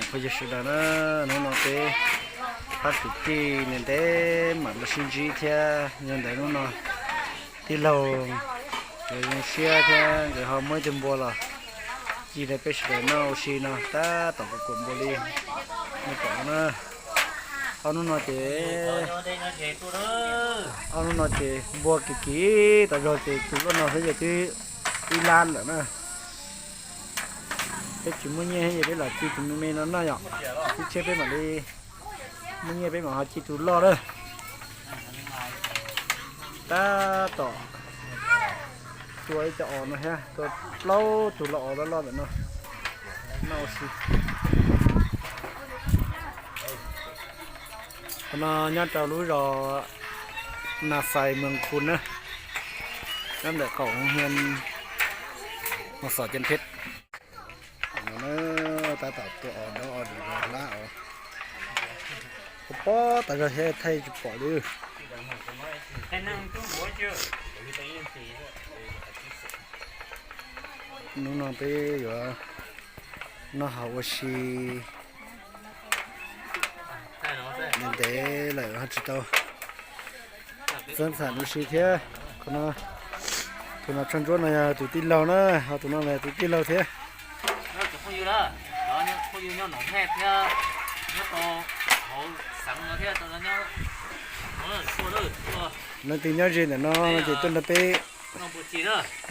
Phooj ywg sawv daws na, hnub no peb pab kwv tij ntev ntev mam los sib ntsib thiab, yog ntawm hnub no tij laug nkawd zoo siab thiab nkawd ho muab ib tug npua los ci rau peb sawv daws noj ua si no tab tom kuv kuam npua li nej pom no na. Ob hnub no ces, ob hnub no ces npua kim kim tas zog ces tus loj no xwb ces twb ib lab lawm na. Peb tsis muaj nyiaj thiab ces peb lam ci tus me me no noj yom, ib tsam peb mam li muaj nyiaj peb mam ho ci tus loj lawm. Tab tom tua ib co os no thiab, tua plaub tug los os loj loj ntawm no noj ua si. Qhov no nyob rau lub zos Nas Xais Mees Khu na, nyob ntawm qaum hoo hias Mos Xos Ceeb Pheb. No na, tab tom tua os dob os dum los hlab os. Pob tas zog thiab thaij tsis pom li. Hnub no peb yuav noj haus ua si ntev lawm ho tsis tau txawb txham ua si thiab. Qhov no, tus no tsho ntsuab no yog tus tij laug na, ho tus no yog tus tij laug thiab. Leej twg nyob ze ntawm no ces tuaj nrog peb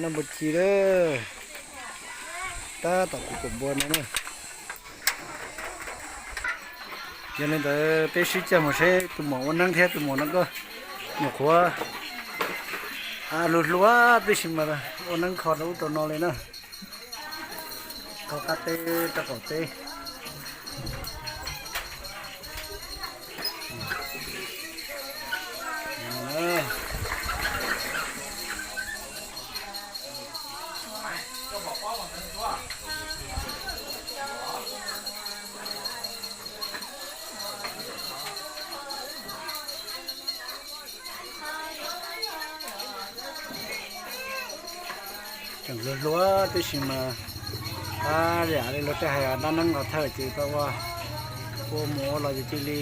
noj npua ci lawm. Tab tom kuv kuam npua no na. Yog li ntawd peb sib coj mus saib tus muam ua neeb thiab tus muam no koj nyuam qhuav hluas hluas tib si mas ua neeb kho rau ub rau no li na. Kho qab teb rau qaum teb. Tseem hluas hluas tib si mas, ab, yam li luag tej hais dab neeb los thawj ces tau ua, ua mus ua los ces cia li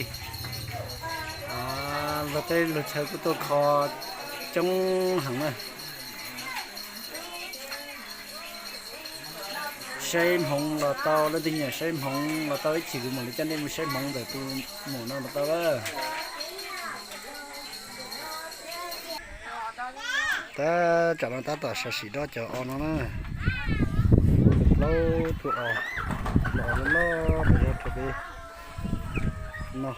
luag tej lug chaw kuj tuaj kho coob heev na. Saib hmoov los tau, leej twg nyiam saib hmoov los tau, ib chim kuv mam li coj nej mus saib hmoov ntawm tus muam no los tau lawm. Tab tsam no tab tom sam sim dob cov os no na. Plaub tug os, los loj loj ntawm no rau peb noj.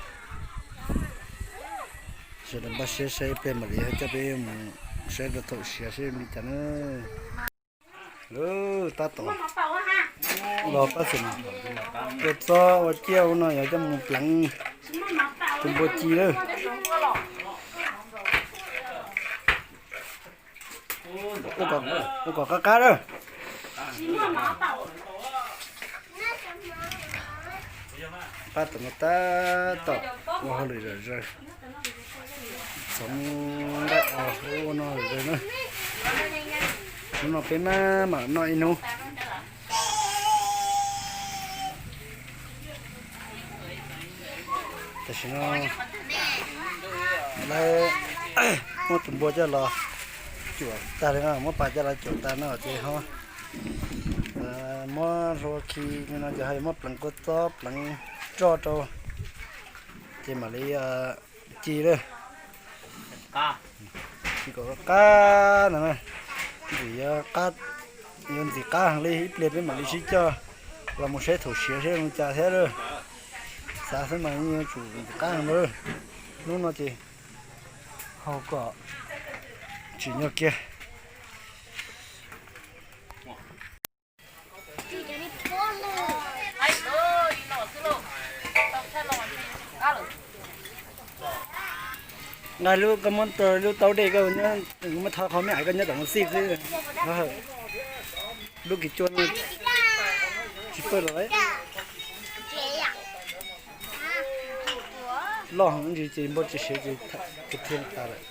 Sawv daws npaj siab saib ib pliag mam li coj peb mus saib rau thaum siav seb li cas na. Tab tom los pab xeem tua txob ua ciaj ua no yog coj mus pleev tus npua ci lawm. Ua kom qab qab lawm. Pab tom no tab tom ua hauj lwm zom zaws, txhoov nqaij os ua no zom zaws na. Hnub no peb mam mam noj ib hnub. Tam sim no lawv muab tus npua coj los cuam tag li no, muab pas coj los cuam tag no ces ho muab hlua khi li no ces ho yuav muab pleev kua txob pleev roj rau ces mam li ci lawm. Ci kom qab no, ntxim yuav qab, yuav ntxim qab heev li, ib pliag peb mam li sib coj los mus saib thaum siav seb zoo cas thiab lawm. Xav xwb mas yuav tsum ntxim qab heev lawm. Hnub no ces haus kom tsim nyog kiag. Nqa lub koj muab lub taub dej koj muab thov qhov me ais koj nyob tom mus xij xwb. Lub kis cua no tsis pawj los lawm. Loj heev ntsis ces npua tsis siav ces kuv thiaj tas lawm,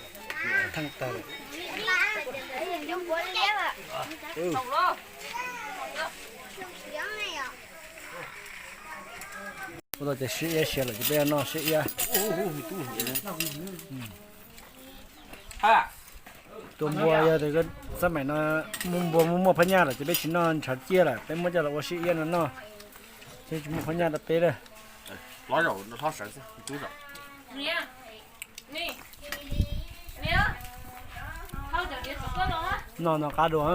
theej tas lawm. Tab tom no tab tom ua hauj lwm zom zaws, txhoov nqaij os ua no zom zaws na. Ua tau tias siab iab siav lawm ces peb noj siab iab. Tua npua yog tias xab maim no muaj npua muaj muaj phab nyaj lawm ces peb tsis noj ntshav ciaj lawm, peb muab coj los ua siab iab no noj, thiab tsis muaj phab nyaj rau peb lawm. Noj no qab dua.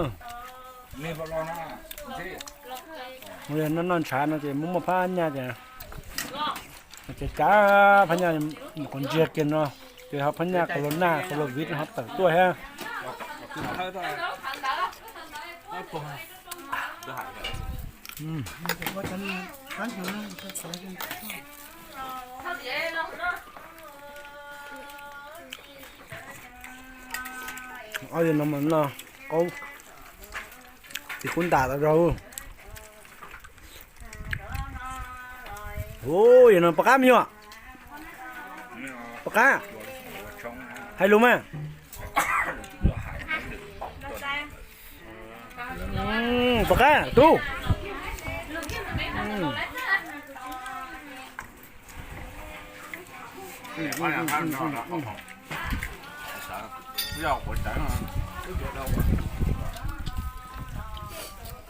Yog noj noj ntshav no ces muaj muaj phab nyaj ces ces cav phab nyaj, qhov ntsiag kiag no ces ho phab nyaj corona corona virus no ho tawm tuaj thiab. Ob yawg no mas noj qaub, tis kub ntam tau zog. Ua, yawg no puas qab me nyuam? Puas qab? Hais lus mas. Puas qab tub?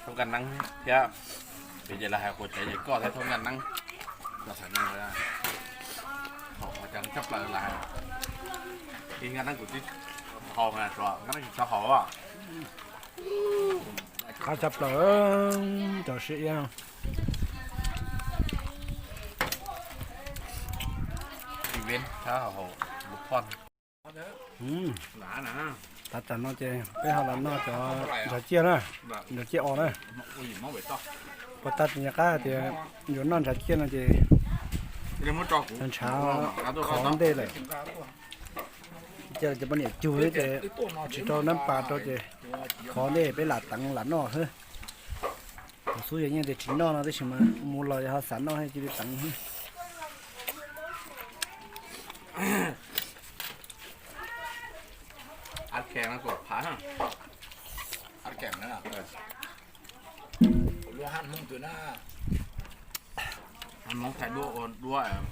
Thob nkaj neeb thiab, ces lawv hais quav cawv ces koj thiab thob nkaj neeb, cov txhais neeg, tshaj plaws lawv hais, nkaj neeb kuv tsis haus, nkaj neeb tsis txhob haus. Qab tshaj plaws, cov siab iab. Tav tam no ces peb ho los noj cov ntshav ciaj na, ntshav ciaj os na. Puas tag tim nyuag qab tias yuav noj ntshav ciaj no ces ntshav khov ntej lawm. Ces cov poj niam cug xwb ces tsis rau nab pas rau ces khov ntej peb lam teev lam noj xwb. Thaum xub yog yeej tias tsis noj no tab sis mas mus los yog ho xav noj cia li teev xwb. Hmoob thaij duab ua duab,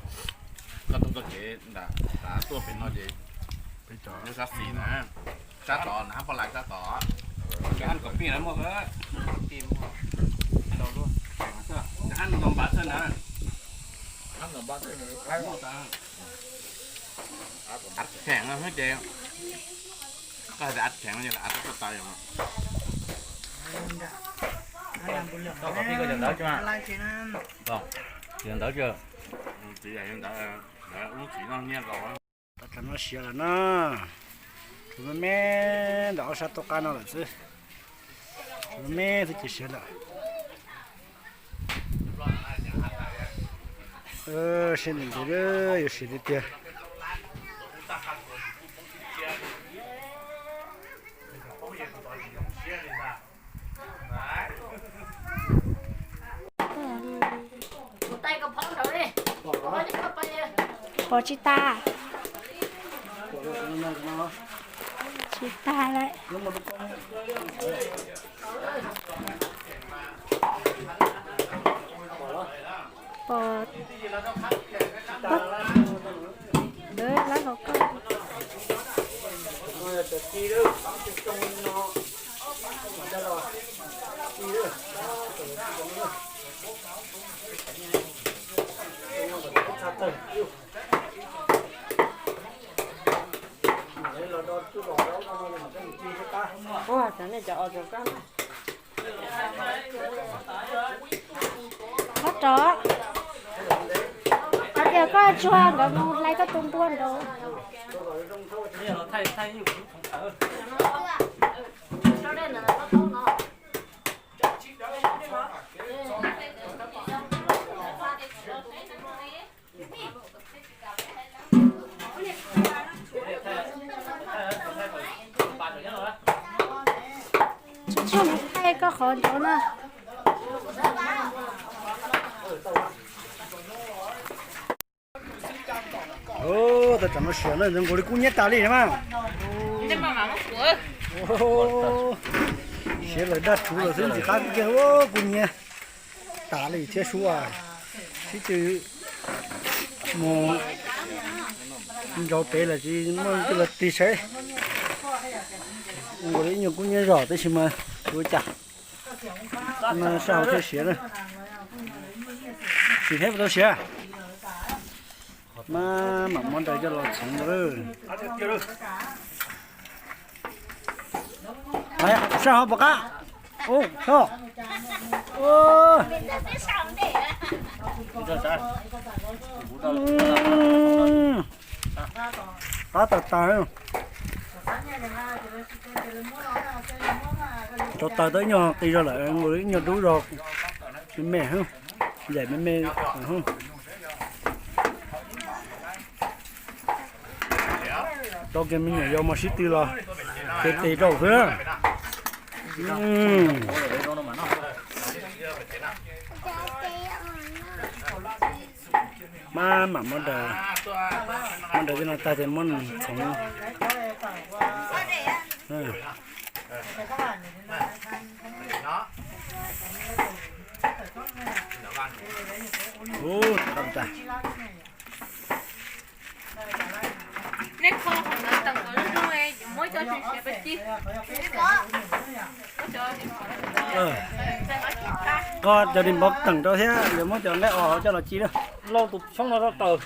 koj tug koj kev nram tav tuaj pem no ces peb cov sab xis na, sab tod na, hab poj lais sab tod. Cov hab kom pij na muaj, cov hab nkaus npav xwb na. Av kheem no ces, koj hais tias av kheem no ces av tuaj tau yom. Koj pij koj cov ntawv tsis mas, cov ntawv tsis, ntawv lub txiv noj nyiaj los. Tam no siav lawm na, tshuav me me ntawm ob sab tuaj qab no lawm xwb. Tshuav me me xwb ces siav lawm. Siab ntev ntev, yuav siav tiag tiag. Pom tsis tas. Tsis tas lawm. Pom, lawv hauv koj. Ua, cov nej cov os cov koj na. Koj rov, hais tias koj tsuag nkawd mus hlais koj tus npua nraud. Tsuag tsuag mus thaij koj qhov nraud na. Tau tsam no siav na, nkaus li kub nyiab tas li mas. Siav lawm daj rhuv lawm xwb ntxim qab kiag, kub nyiab tas li thiab sub. Sib tw Mus nraud pem lawm tsis muaj coj los tig saib. Nkaus li ib nyuag kub nyob zog tab sis mas ua cas no saj hauv thiaj siav na. Sim thiab puas tau siav. Mas mam muab nraud coj los txhoov ntawd. Saj hauv puas qab? Ub, soj. Qab tas tas. Rau taws tau ib nyuag qis zog lawm, ib nyuag dub zog, me me, ncaim me me. Rau kiag me nyuam yaus mas sib tw los ces tes rau xwb. Mas mam muab nraud, muab nraud tej no tag ces muab nws txhoov. Ub, tau tas. Nej kho qhov ntawd teem kom zoo zoo, yuav muab cov siav siav pab ci. Kho cov di npov teem rau thiab yuav muab cov nqaij os coj los ci na. Lauj, tus xyoob no rau taws.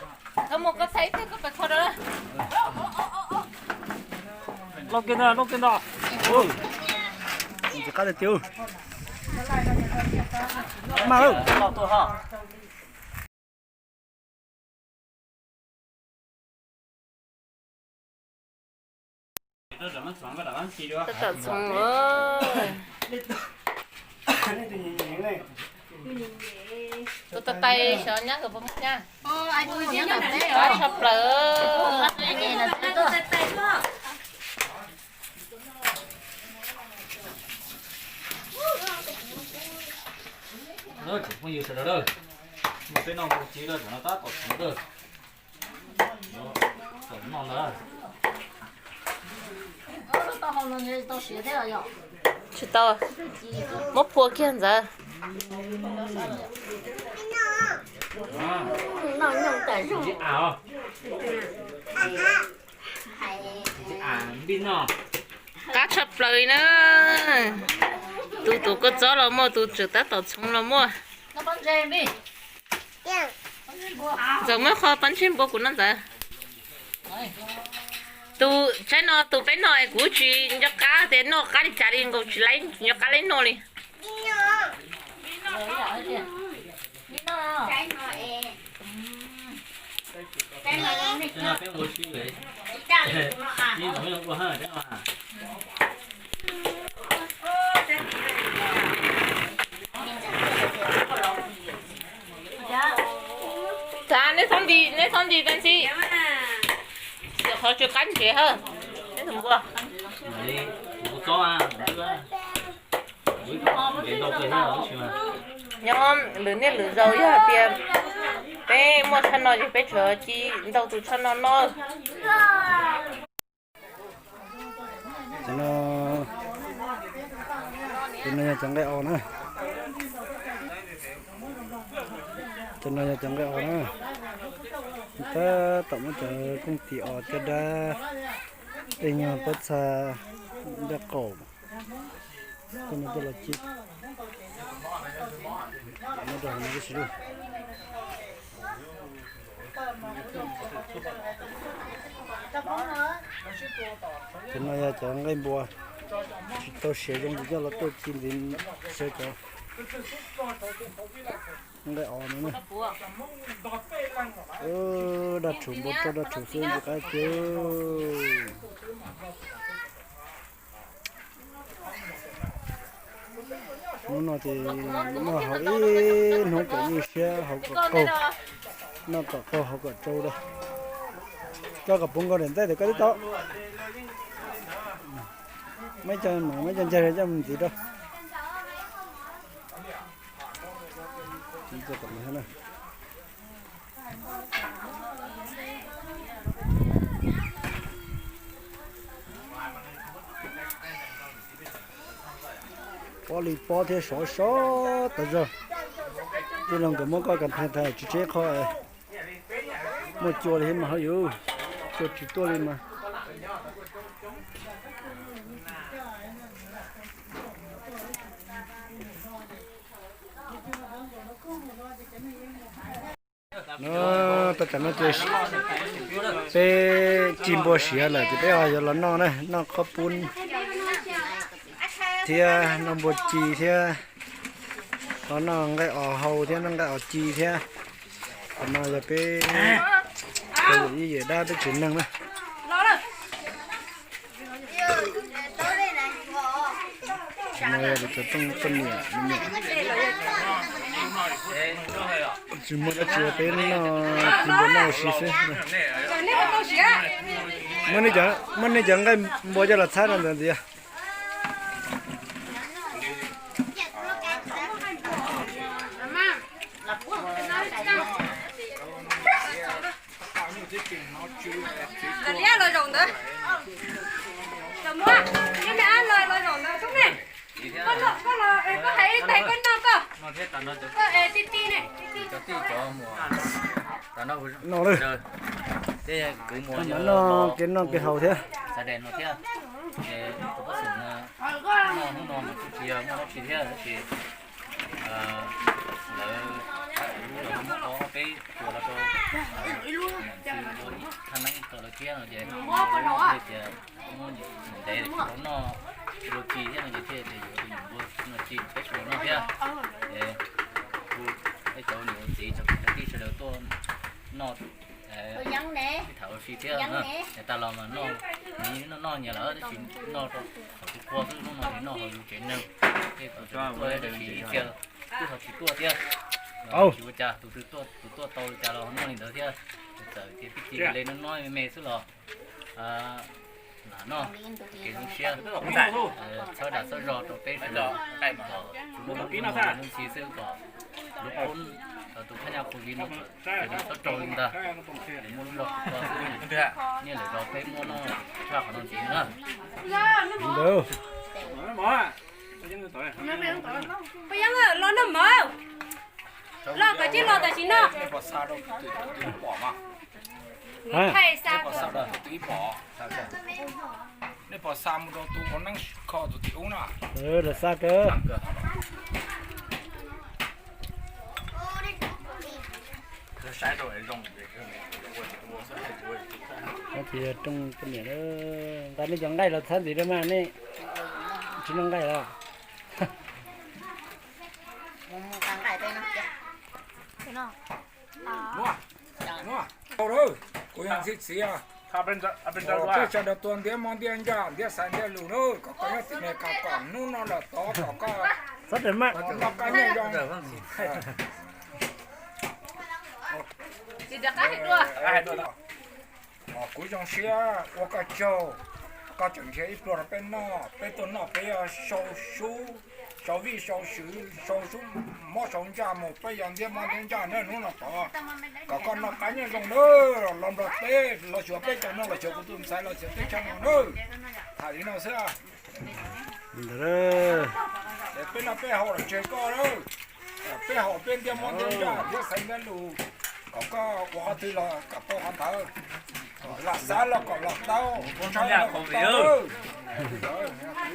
Lauj kiag ntag, lauj kiag ntag. Tsis qab tiag tiag. Mas Tab tom txhoov. Tus tais tais xyov nyab nkawd puas muaj nyab. Qab tshaj plaws. Tsoom phooj ywg sawv daws, muaj peb noj mus txiv lawm, tam no tab tom txhoov lawm. Txhoov no lawm. Tsis tau, muab phua kiag ntawd. Qab tshaj plaws li na. Tus tus kua txob los muaj, tus tseem tab tom txhoov los muaj. Ntxawm muab qho pab ntsej npua kuv noj ntxawm. Tus tsaib no tus peb noj es kuv tsis nco qab tias noj qab li cas li, nkaus tsis nco qab li noj li. Txav, neb txhob nti, neb txhob nti tag ntsib. Qhov tsis qab ntsev hawb. Neb tus npua. Nyob lwm niaj lwm zaus yog hais tias peb muaj tshaj no ces peb tsuas ci ntau tus tshaj no no. Cov no, cov no yog cov nqaij os na. Cov no yog cov nqaij os na. Tab tom muab cov kooj tis os caj dab, tej nyuag pob txha, nraj qaum, tej no coj los ci. Cov no yog cov nqaij npua, tsis tau siav zoo ces coj los tuaj ci ntxiv siav cov nqaij os no na. Daj rhuv npua roj daj rhuv xwb ntxim qab tiag. Hnub no ces noj haus ib hnub kom ywj siab, haus kom qaug, noj kom qaug haus kom tsau rau. Coj kom puv nkaus daim ntxaij tawm koj twb tau. Muab cov no, muab cov ncag coj mus ntxiv rau. Pob li pob thiab sov sov tas zog. Tij laug nkawd muab koj kas thais thais tsis tseb qho es Muaj cua li thiab mas hauj yus, cua tsis tuaj li mas. No, tau tam no ces peb ci npua siav lawm ces peb ho yuav los noj na, noj qhob pub thiab noj npua ci thiab, ho noj nqaij os hau thiab noj nqaij os ci thiab. Qhov no yog peb cov yawm yij yawm dab peb tsev neeg na. Qhov no yog cov rooj poj niam me nyuam. Tsis muaj dab tsi, peb noj ci npua noj ua si xwb. Muab nej cov nqaij npua coj los txhab no ntxiv. Liab los zaum ntawd. Los muab, liab me ab los, los zaum ntawd xub me. Koj los, koj los, koj hais ib teg koj noj koj. Koj ti ti ne. Noj, kev noj kev haus thiab. Hnub no mas kuj tsis yog muaj dab tsi thiab, tab sis lawv muab ob peb tua los rau ua ib thaj neeb rau lawv thiab no ces, tias muab ntev tsis tau noj npua ci thiab no ces thiaj tias yuav tus npua ci peb sawv daws noj thiab. Ces kuv, peb cov niam txiv cov kwv tij sawv daws tuaj noj, tham ua si thiab. Nyob tas los mas noj, noj nyias lawm tab sis noj rau qhov tus qua xwb, hnub no ces noj hauv yus tsev neeg. Tej tus tuaj tab sis ib txhia twb ho tsis tuaj thiab. Tsis ua cas, tus twg tuaj, tus tuaj tau li cas los noj li ntawd thiab. Txawm tias pib ci li no noj me me xwb los lam noj kev zoo siab, txhawb dag txhawb zog rau peb sawv daws kom tsuas muaj lub ntxhi xwb kom lub qub, tus phab nyaj qhuv viv no txhob raug li ntag. Muaj lub zog qhov ko xwb, niaj lwm zaus peb muab noj tshaj qhov no ntxiv na. Los noj mov, los kom tsis los tam sim no. Nej pom xa mus rau tus ua neeb kho tus tim ub na. Lawv xa kawg. Tab sis rooj poj niam, nqa nej cov nqaij los txhab ntxiv rau mas nej tsis noj nqaij los. Kuv yog Ntxhi Txiv, peb sawv daws tuaj ntiab mob ntiab ntsaj ntiab xaiv ntiab lus na, kom koj nyob tim ne kom kom hnub no lawm tod kom koj noj qab nyob zoo. Kuv zoo siab ua koj tsaug, koj tseem nrhiav ib pluag rau peb noj, peb tuaj noj peb yuav sau sub, sau vij sau sub, sau sub mob sau ntsaj mus, peb yuav ntiab mob ntiab ntsaj na hnub no tod. Kom koj noj qab nyob zoo na, los Nplog teb los xyuas peb cov no, los xyuas kuv tus ntxhais, los xyuas teb chaws no na. Tham li no xwb. Peb noj peb haus los tseg koj lawm. Peb haus peb ntiab mob ntiab ntsaj ntiab xaiv ntiab lus, kom koj ua qhov twg los kom tau qhov ntawd. Lam xav los kom los tau, lam tau. Kuv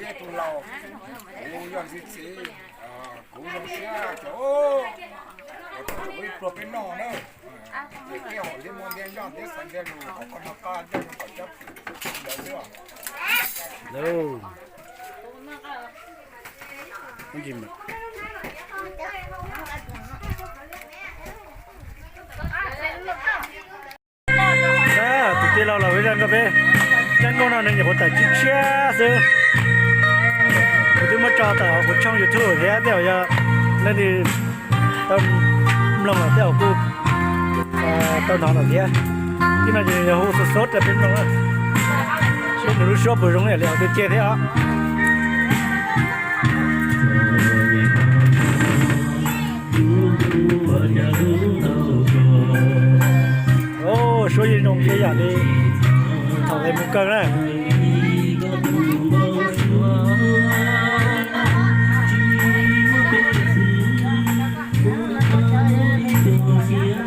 yog tus laus, kuv yog Ntxhi Txiv, kuv zoo siab, koj tseem ua ib pluag peb noj na. Ces peb haus ntiab mob ntiab ntsaj ntiab xaiv ntiab lus kom koj noj qab nyob zoo kom tsob pwm ntawd xwb. Tus tij laug los ua zaj nkauj peb, zaj nkauj no nws nyuam qhuav tawm tshiab tshiab xwb. Kuv twb muab tso tawm hauv kuv tshooj YouTube thiab, tej zaum yog leej twg tau mloog los tej zaum kuj tau hnov lawm thiab. Tib no ces yog hu xov xov rau peb mloog na, seb nws lub suab puas zoo ib yam li hauv tsev thiab os. Suab yeej zoo ib yam li thaum mus kawg na.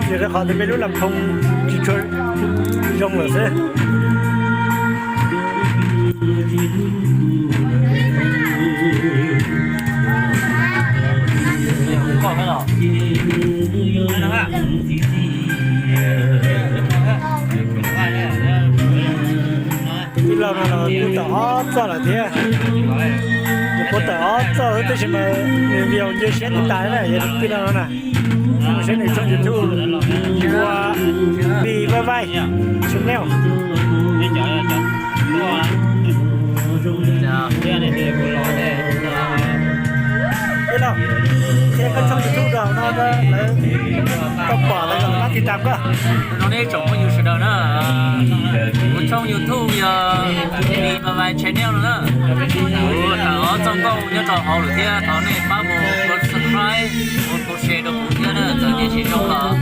Yog rau qhov tias peb lub lam phoo tsis Tsuas zoo lawm xwb. Tij laug no los twb tawm ob txoj lawm thiab. Nws puas tawm ob txoj xwb tab sis mas nws view nce siab nws tas na, yog tij laug no na. Mus saib nws tshooj YouTube ua Bi Vai Vai Channel. Tij laug, qhia koj tshooj YouTube rau no lawv tau pom lawv los pab tiv tam koj. Zoo nej tsoom phooj ywg sawv daws na, kuv tshooj YouTube yog Bi Vai Vai Channel no na. Kuv tawm ob txoj nkauj nyob rau hauv lawm thiab, thov nej pab mus subscribe, mus share rau kuv thiab na. Txawm tias tsis zoo los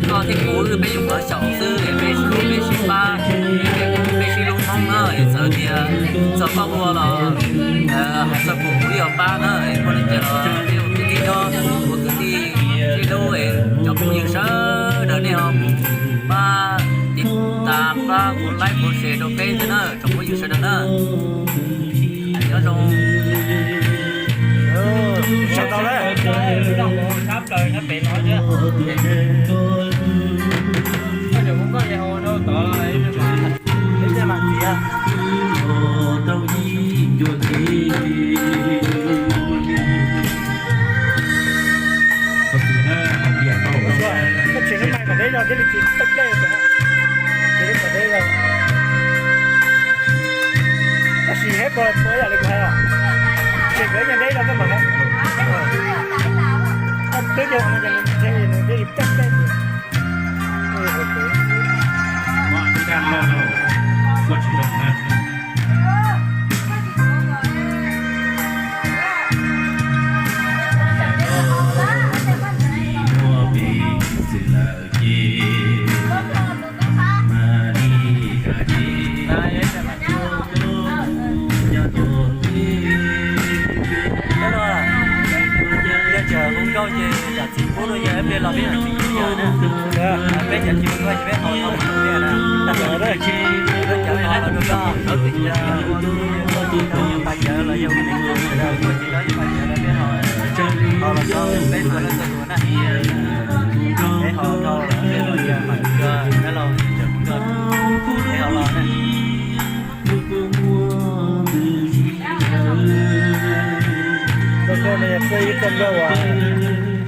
koj thiab kuv wb peb yuav pab xyaum xwb, peb sib hlub peb sib pab, peb sib hlub Hmoob na. Txawm tias txog koj ua los hais txog kuv, kuv yeej pab na. Muaj li cas los peb ua kwv tij nyob, ua kwv tij sib hlub. Cov phooj ywg sawv daws nej ho mus pab tiv tam, pab mus like mus share rau peb thiab na, tsoom phooj ywg sawv daws na. Nyob zoo. Sawv tau lawm. Koj tsis hlub mas kom deb zog thiaj li tsis tau deb, tsis hlub kom deb zog. Tab sis heb puas puas yam li kuv hais os, tseem nkawd nyias deb zog koj mam hais. Koj twb yog nws ces nws ntshe nws thiaj li caj deb. Yog tseem hu nkauj ces yam txiv pub no yog peb los peb yam txiv pub yog na. Peb cov tsis hu nkauj ces peb ho tau tus tiag na. Peb cov ho los rau koj, ua tus yog ua tus yog pas cawv los yog ua neeg tus yog ua tsis tau ib pas cawv los peb ho, ho los tau peb tua leej tua tus na. Peb ho rau los peb los yog mas koj peb los tseem hu nkauj, peb ho los na. Koj no yog peb ib txoj nkauj uas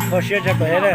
kho siab tshaj plaws na.